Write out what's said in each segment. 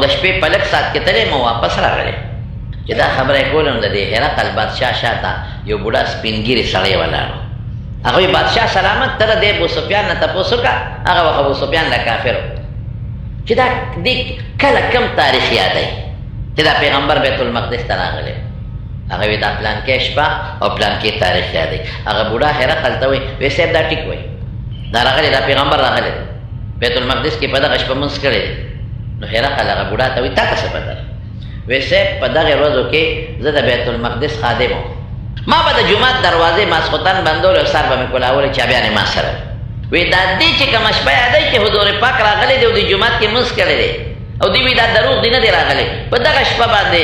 د شپې په لږ ساعت کې تللی یم او واپس راغلی. چې دا خبره یې کوله نو د دې هرقل بادشاه شاته یو بوډا سپین ږیری سړی ولاړ و. هغه وایي بادشاه سلامت ته د دې ابوسفیان نه تپوس وکړه، هغه وخت ابوسفیان لا کافر و، چې دا دې کله کوم تاریخ یادوي چې دا پیغمبر بیت المقدس ته راغلی؟ هغه وایي دا پلانکې شپه او پلانکې تاریخ یادوي. هغه بوډا هرقل ته وایي، وایي صاحب دا ټیک وایي، دا راغلی، دا پیغمبر راغلی بیت المقدس کې په دغه شپه مونځ کړی دی. نو هرقل هغه بوډا ته وایي تا ته څه پته ده؟ وایي صاحب په دغه ورځو کې زه د بیت المقدس خادم وم، ما به د جومات دروازې ماسخوتن بندولې او سر به مې کولاولې، چابیانې ما سره وي. دا دې چې کومه شپه یادوي چې حضور پاک راغلی دی او د جومات کې مونځ کړی دی، او دوی وایي دا دروغ دي، نه دی راغلی. په دغه شپه باندې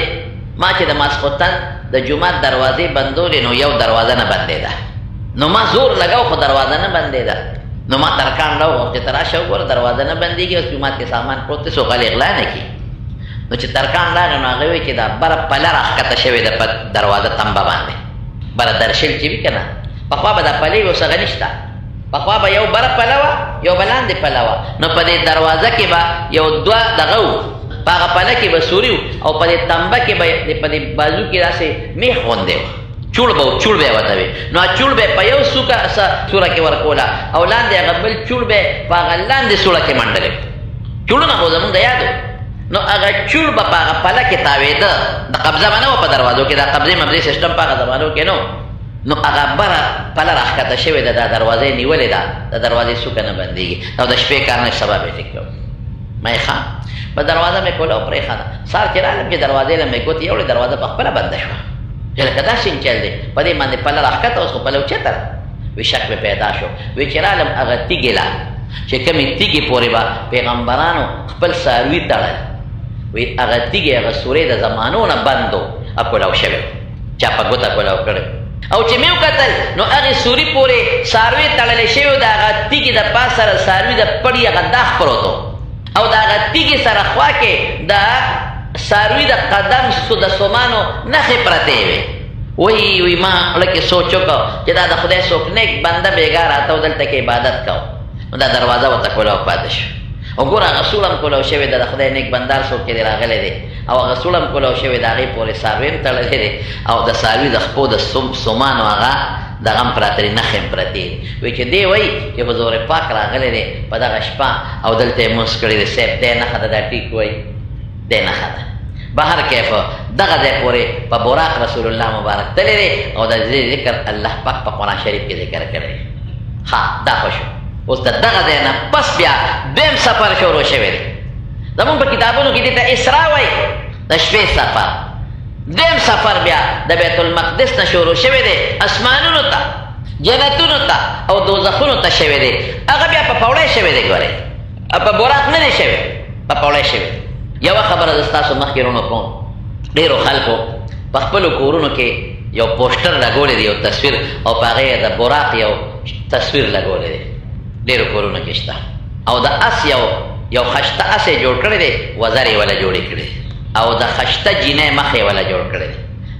ما چې د ماسخوتن د جومات دروازې بندولې نو یو دروازه نه بندېده، نو ما زور لګاو خو دروازه نه بندېده. نو ما ترکان راوغوښت چې ته راشه وګوره دروازه نه بندېږي، اوس جومات کې سامان پروت دی، څوک غلې غلا نه کړي. نو چې ترکان راغی نو هغه وایي چې دا بره پله راښکته شوې ده په دروازه تمبه باندې، بره درشل چې وي که نه، پخوا به دا پلې وي، اوس هغه نشته. پخوا به یو بره پله وه، یو به لاندې پله وه. نو په دې دروازه کې به یو دوه دغه وو، په هغه پله کې به سوري وو، او په دې تمبه کې به په دې بازو کې داسې میخ غوندې وه، چوړ به چوړ به ورته وي. نو چوړ به په یو سوکه سوره کې ورکوله او لاندې هغه بل چوړ به په هغه لاندې سوړه کې منډلی. چوړونه خو زمونږ د یادو. نو هغه چوړ به په هغه پله کې تاوېده، د قبضه به نه وه په دروازو کې، دا قبضې مبضې سیسټم په هغه زمانو کې نه. نو هغه بره پله راښکته شوې ده، دا دروازه یې نیولې ده، د دروازې څوکه نه بندېږي، او د شپې کار نه سبا به ټیک کوم. ما یې ښه په دروازه مې کوله او پرېښوده. سهار چې راغلم چې دروازې له مې ګوتې یوړې، دروازه په خپله بنده شوه. چې لکه دا څنګه چل دی، په دې باندې پله راښکته، اوس خو پله اوچته ده. وی شک مې پیدا شو. وی چې رالم هغه تیږې له چې کومې تیږې پورې به پیغمبرانو خپل څاروي تړل، وی هغه تیږې هغه سورې د زمانو نه بندو اکولاو شوی، چا په ګوته کولاو کړی. او چې مې وکتل نو هغې سوري پورې څاروی تړلی شوی، د هغه تیږې د پاس سره څاروي د پړي هغه داغ پروت و، او د هغه تیږې سره خوا کې د څاروي د قدم د سومانو نښې پرتې وې. وایي وی ما زړه کې سوچ وکړ چې دا د خدای څوک نیک بنده بېګا راته او دلته کې عبادت کوو، نو دا دروازه ورته کولاو پاتې شو. او ګوره هغه سوړه هم کولاو شوې ده، د خدای نیک بندار څوک چې دی راغلی دی، او هغه سوړه هم کولاو شوې ده، هغې پورې څاروی هم تړلی دی، او د څاروي د خپو د سومانو هغه دغه هم پراته دي، نښې هم پرتې دي. وایي چې دی وایي چې حضور پاک راغلی دی په دغه شپه او دلته یې لمونځ کړی دی. صاحب دی نښه ده، دا ټیک وایي دی نښه ده. بهر کیف دغه ځای پورې په براق رسول الله مبارک تللی دی، او د دې ذکر الله پاک په قرآن شریف کې ذکر کړی دی. ښه دا خو شو. اوس د دغه ځای نه پس بیا دویم سفر شروع شوی دی. زمونږ په کتابونو کې دې ته اسراء وایي، د شپې سفر. دویم سفر بیا د بیت المقدس نه شروع شوی دی، اسمانونو ته، جنتونو ته او دوزخونو ته شوی دی. هغه بیا په پوړۍ شوی دی، ګورئ په براق نه دی شوی، په پوړۍ شوی دی. یوه خبره زه ستاسو مخکې وروڼو کوم. ډېرو خلکو په خپلو کورونو کې یو پوسټر لګولی دی، یو تصویر، او په هغې د براق یو تصویر لګولی دی، ډېرو کورونو کې شته. او د اس یو یو خشته اس یې جوړ کړی دی، وزرې یې وله جوړې کړې او د خشته جینۍ مخ یې وله جوړ کړی دی.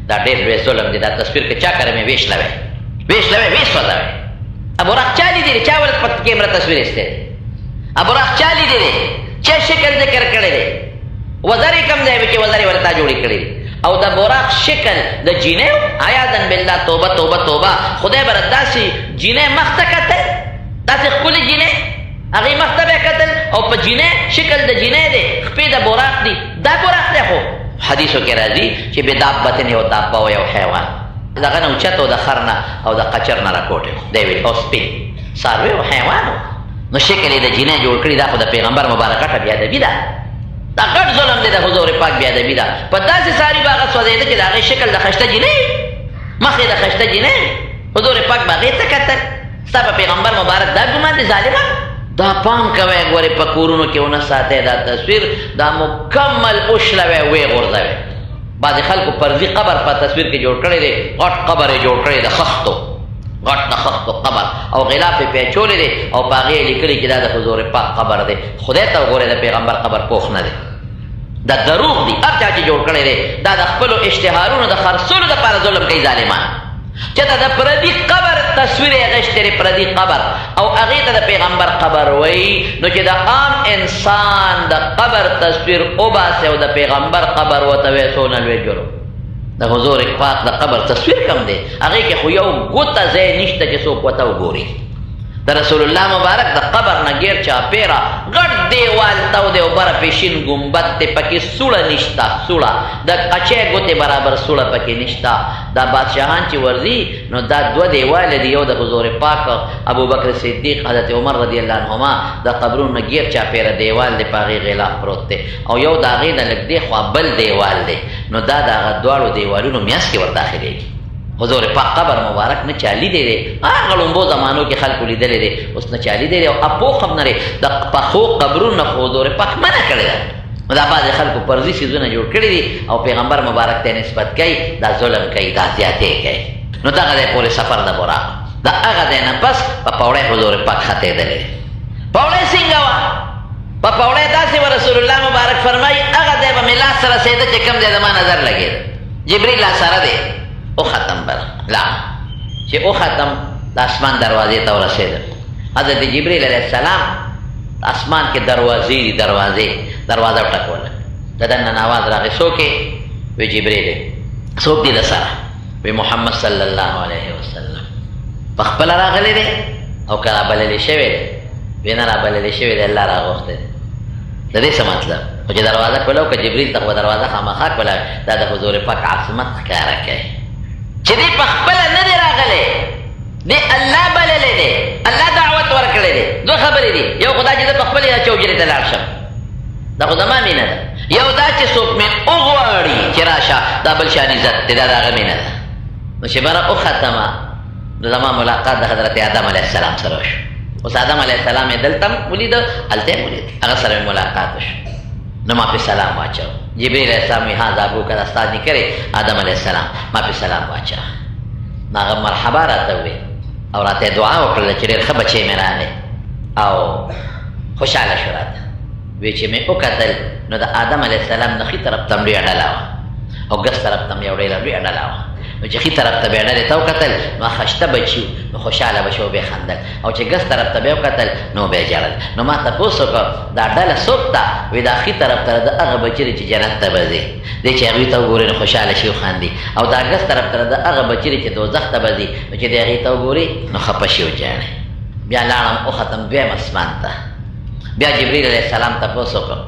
دا ډېر لوی ظلم دی. دا تصویر که چا کره مې ویشلوی ویشلوی ویسوځوی. ابوراق چا لیدلی دی؟ چا ورته په کیمره تصویر ایستی دی؟ ابوراق چا لیدلی دی؟ چا شکل ذکر کړی دی؟ وزرې کوم ځای وي چې وزرې ورته تا جوړې کړې دي؟ او د براق شکل د جینۍ، عیاذا بالله، توبه توبه توبه. خدای به داسې جینۍ مخ ته کتل، داسې ښکلې جینۍ هغې مخ ته به یې کتل، او په جینۍ شکل د جینۍ دی، خپې د براق دي، دا براق دی. خو حدیثو کې راځي چې بدابتن یو دابه او یو حیوان دغه نه اوچت او د خر نه او د قچر نه راکوټی دی وی، او سپی څاروی او حیوان، نو شکل یې د جینۍ جوړ کړي. دا خو د پیغمبر مبارک غټه بېادبي ده، دا غټ ظلم دی، د حضور پاک بېادبي ده. په داسې څاروي به هغه سوځېده چې د هغې شکل د خشته جینۍ، مخ یې د خشته جینۍ، حضور پاک به هغې ته کتل. ستا په پیغمبر مبارک دا ګمان دی ظالمه؟ دا پام کوئ ګورئ په کورونو کې ونه ساتئ دا تصویر، دا مکمل وشلوئ ویې غورځوئ. بعضې خلکو فرضي قبر په تصویر کې جوړ کړی دی، غټ قبر یې جوړ کړی د خښتو، غټ د خښتو قبر، او غلاف یې پرې اچولی دی، او په هغې یې لیکلي چې دا د حضور پاک قبر دی. خدای ته وګورئ، د پیغمبر قبر پوخ نه دی. دا دروغ دي، هر چا چې جوړ کړی دی دا د خپلو اشتهارونو د خرڅولو دپاره ظلم کوي ظالمان. چې ته د پردي قبر تصویر یې اخیستی دی، پردي قبر، او هغې ته د پیغمبر قبر وایي. نو چې د عام انسان د قبر تصویر وباسي او د پیغمبر قبر ورته وایي، څونه لوی جرم. د حضور پاک د قبر تصویر کم دی، هغې کې خو یو ګوته ځای نشته چې څوک ورته وګوري. د رسول الله مبارک د قبر نه ګیر چاپېره غټ دیوال تاو دی او بره پې شین ګنبد دی، پکې سوړه نشته، سوړه د قچې ګوتې برابر سوړه پکې نشته. دا بادشاهان چې ورځي نو دا دوه دیواله دي، یو د حضور پاک ابوبکر صدیق حضرت عمر رضی الله عنهما د قبرونو نه ګیر چاپېره دیوال دی، په هغې غلاف پروت دی، او یو د هغې نه لږ دې خوا بل دیوال دی. نو دا د هغه دواړو دیوالونو میانځ کې ور داخلېږي. حضور پاک قبر مبارک نه چا لیدی دی، هغه ړومبو زمانو کې خلکو لیدلی دی، اوس نه چا لیدی دی او اپوخ هم نه دی. د پخو قبرونو خو حضور پاک منع کړې ده. نو دا بعضې خلکو پرزي څیزونه جوړ کړي دي او پیغمبر مبارک ته نسبت کوي، دا ظلم کوي، دا زیاتی کوي. نو دغه ځای پورې سفر د براق، د هغه ځای نه پس په پوړۍ حضور پاک ختېدلی دی. پوړۍ څنګه وه؟ په پوړۍ داسې وه، رسول الله مبارک فرمایي هغه ځای به مې لاس رسېده چې کوم ځای زما نظر لګېده، جبریل لا سره دی، وختم بر لا چې وختم د اسمان دروازې ته ورسېدم. حضرت جبریل علیه السلام اسمان کې دروازې دي، دروازې، دروازه وټکوله، د دننه اواز راغی، څوک یې؟ وی جبریل دی. څوک دی د سره؟ وی محمد صلی الله علیه وسلم. په خپله راغلی دی او که رابللی شوی دی؟ وی نه، رابللی شوی دی، الله راغوښتی دی. د دې څه مطلب؟ خو چې دروازه کولاو که جبریل ته خو به دروازه خامخا کولاوي، دا د حضور پاک عظمت ښکاره کوي چې دی په خپله نه دی راغلی، دی الله بللی دی، الله دعوت ورکړی دی. دوه خبرې دي، یو خو دا چې زه په خپلې دا چوجرې ته لاړ شم، دا خو زما مینه ده، یو دا چې څوک مې وغواړي چې راشه، دا بل شان عزت دی، دا د هغه مینه ده. نو چې بره وختمه نو زما ملاقات د حضرت آدم علیه السلام سره وشو. اوس آدم علیه السلام یې دلته هم ولیده، هلته یې ولید، هغه سره مې ملاقات وشو. نو ما پې سلام واچو، جبرئیل علیه السلام وایي هذا ابوک، دا ستا نیکه دی آدم علیه السلام، ما پې سلام واچوه. نو هغه مرحبا راته وویل او راته یې دعا وکړله چې ډېر ښه بچی مې راغی او خوشحاله شو. راته وی چې مې وکتل نو د آدم علیه السلام نه ښي طرف ته هم لویه ډله وه او ګس طرف ته هم یو ډېره لویه ډله وه. نو چې ښي طرف ته به یې ډلې ته وکتل نو خشته بچي نو خوشحاله به شو، به یې خندل، او چې ګس طرف ته به یې وکتل نو به یې ژړل. نو ما تپوس وکړ دا ډله څوک ده؟ وایي دا ښي طرف ته د هغه بچي دی چې جنت ته به ځي، دی چې هغوی ته وګوري نو خوشحاله شي وخاندي، او دا ګس طرف ته د هغه بچي دی چې دوزخ ته به ځي، نو چې دی هغې ته وګوري نو خفه شي وژاړي. بیا لاړم وختم دویم اسمان ته، بیا جبریل علیه السلام تپوس وکړ،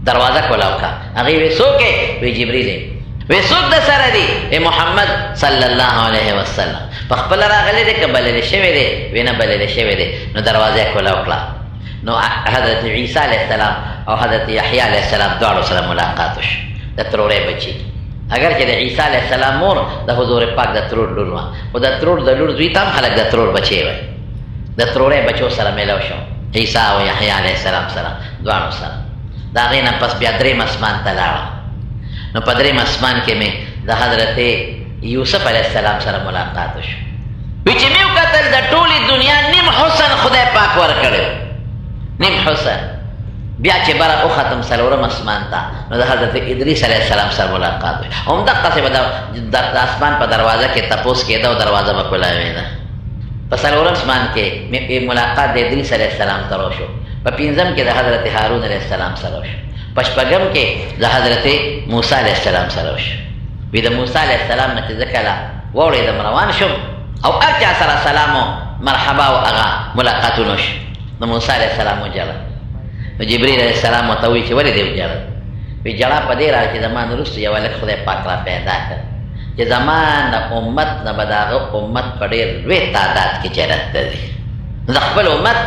دروازه کولاو کړه، هغې وی څوک یې؟ وی جبریل یم. وی څوک د سره دی؟ وی محمد صلی الله علیه وسلم. په خپله راغلی دی که بللی شوی دی؟ وی نه، بللی شوی دی. نو دروازه یې کولاو کړه، نو حضرت عیسی علیه السلام او حضرت یحیی علیه السلام دواړو سره ملاقات وشو، د ترورې بچي. اګر چې د عیسی علیه السلام مور د حضور پاک د ترور لور وه، خو د ترور د لور زوی ته هم خلک د ترور بچی وایي. د ترورې بچو سره میلاو شو، عیسی او یحیی علیه السلام سره دواړو سره. د هغې نه پس بیا دریم اسمان ته لاړم، نو په دریم اسمان کې مې د حضرت یوسف علیه السلام سره ملاقات وشو. وی چې مې وکتل د ټولې دنیا نیم حسن خدای پاک ورکړی، نیم حسن. بیا چې بره وختم څلورم اسمان ته، نو د حضرت ادریس علیه السلام سره ملاقات وشو. همدقسې به د اسمان په دروازه کې تپوس کېده او دروازه به کولاوېده. په څلورم اسمان کې مې ملاقات د ادریس علیه السلام سره وشو، په پنځم کې د حضرت هارون علیه السلام سره وشو، په شپږم کې د حضرت موسی علیه السلام سره وشو. وی د موسی علیه السلام نه چې زه کله واورېدم روان شوم او هر چا سره سلام او مرحبا او هغه ملاقاتونه وشو. نو موسی علیه السلام وژړل، نو جبریل علیه السلام ورته وویل چې ولې دې وژړل؟ وی ژړا په دې راغله چې زما نه وروسته یو هلک خدای پاک را پیدا کړ چې زما نه امت نه به د هغه امت په ډېر لوی تعداد کې جنت ته ځي. نو د خپل امت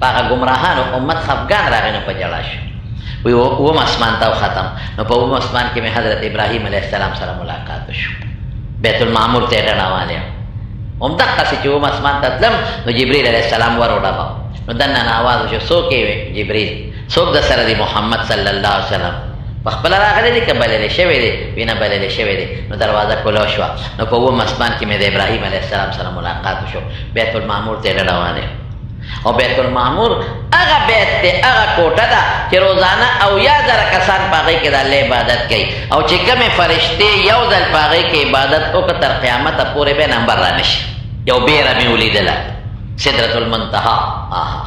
په هغه ګمراهانو امت خفګان راغی، نو په ژړا شو. وی اووم اسمان ته وختم، نو په اووم اسمان کې مې حضرت ابراهیم علیه السلام سره ملاقات وشو، بیت المعمور ته یې ډډه والې. همدقسې چې اووم اسمان ته تلم نو جبریل علیه السلام ور وډبه، نو دننه اواز وشو څوک یې؟ وی جبریل. څوک د سره دی؟ محمد صلی الله علیه وسلم. په خپله راغلی دی که بللی شوی دی؟ وی نه، بللی شوی دی. نو دروازه کولاو شوه، نو په اووم اسمان کې مې د ابراهیم علیه السلام سره ملاقات وشو، بیت المعمور ته یې ډډه والې. او بیت المعمور هغه بیت دی، هغه کوټه ده چې روزانه 70,000 کسان په هغې کې د الله عبادت کوي، او چې کومې فرشتې یو ځل په هغې کې عبادت وکړه تر قیامته پورې به نمبر رانشي. یو بیره مې ولیدله، سدرة المنتها، آها،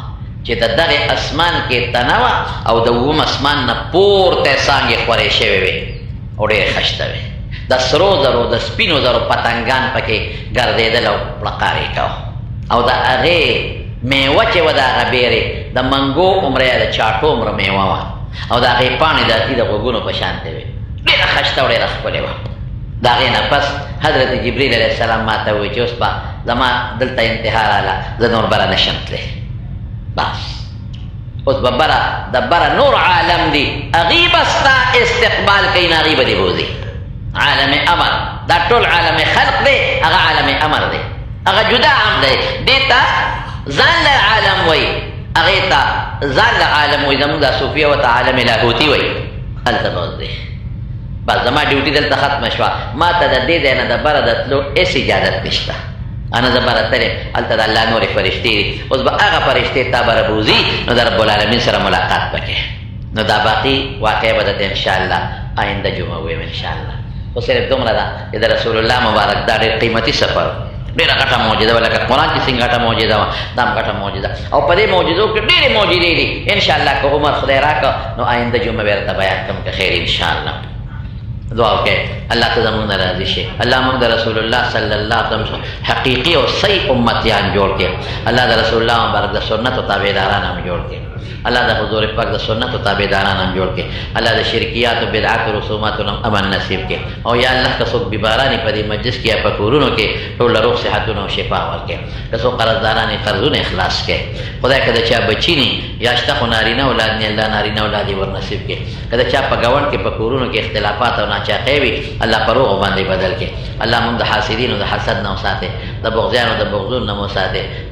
چې د دغه اسمان کې تنه وه او د اووم اسمان نه پورته څانګې خورې شوې وې او ډېرې خشته وې. د سرو زرو د سپینو زرو پتنګان پکې ګرځېدل او پړقار یې کاوه. او د هغې میوه چې وه د هغه بیرې د منګو عمره یا د چاټو عمره میوه وه، او د هغې پاڼې د هتي د غوږونو په شانتې وې، ډېره خشته او ډېره ښکلې وه. د هغې نه پس حضرت جبریل علیه السلام ما ته وویل چې اوس به زما دلته انتها راله، زه نور بره نه شم تللی، بس اوس به بره د بره نور عالم دی، هغوی به ستا استقبال کوي، نه هغوی به دې بوځي. عالم امر دا ټول عالم خلق دی، هغه عالم امر دی، هغه جدا عام دی، دې ته ځان له عالم وایي، هغې ته ځان له عالم وایي. زموږ دا صوفیه ورته عالم لاهوتي وایي. هلته به اوس دی، بس زما ډیوټي دلته ختمه شوه، ما ته د دې ځای نه د بره د تلو هېڅ اجازت نشته. انا زه بره تللی، هلته د الله نورې فرشتې دي، اوس به هغه فرشتې تا بره بوځي، نو د رب العالمین سره ملاقات به کوې. نو دا باقي واقعه به درته انشاءالله آینده جمعه ووایم انشاءالله. خو صرف دومره ده چې د رسول الله مبارک دا ډېر قیمتي سفر، ډېره غټه معجزه وه، لکه قرآن چې څنګه غټه معجزه وه، دا هم غټه معجزه. او په دې معجزو کې ډېرې معجزې دي. انشاءالله که عمر خدای راکړ نو آینده جمعه به درته بیان کړم که خیر انشاءالله. دعا وکړئ الله ته زموږ نه راضي شي. الله موږ د رسول الله صلی الله علیه وسلم حقیقي او صحیح امتیان جوړ کړي. الله د رسول الله مبارک د سنتو تابعداران هم جوړ کړي. الله د حضور پاک د سنتو تابعداران هم جوړ کړي. الله د شرکیاتو، بدعاتو، رسوماتو نه امن نصیب کړي. او یا الله که څوک بیماران په دې مجلس کې یا په کورونو کې، ټول له روغ صحتونه او شفا ورکړي. که څوک قرضداران یې، قرضونه یې خلاص کړي. خدای که د چا بچي نی یا شته خو نارینه اولاد نی، الله نارینه اولاد یې ورنصیب کړي. که د چا په ګاونډ کې په کورونو کې اختلافات او ناچاقۍ وي، الله په روغو باندې بدل کړي. الله موږ د حاسدینو د حسد نه وساتي، د بغضیانو د بغضونو نه مو وساتي، د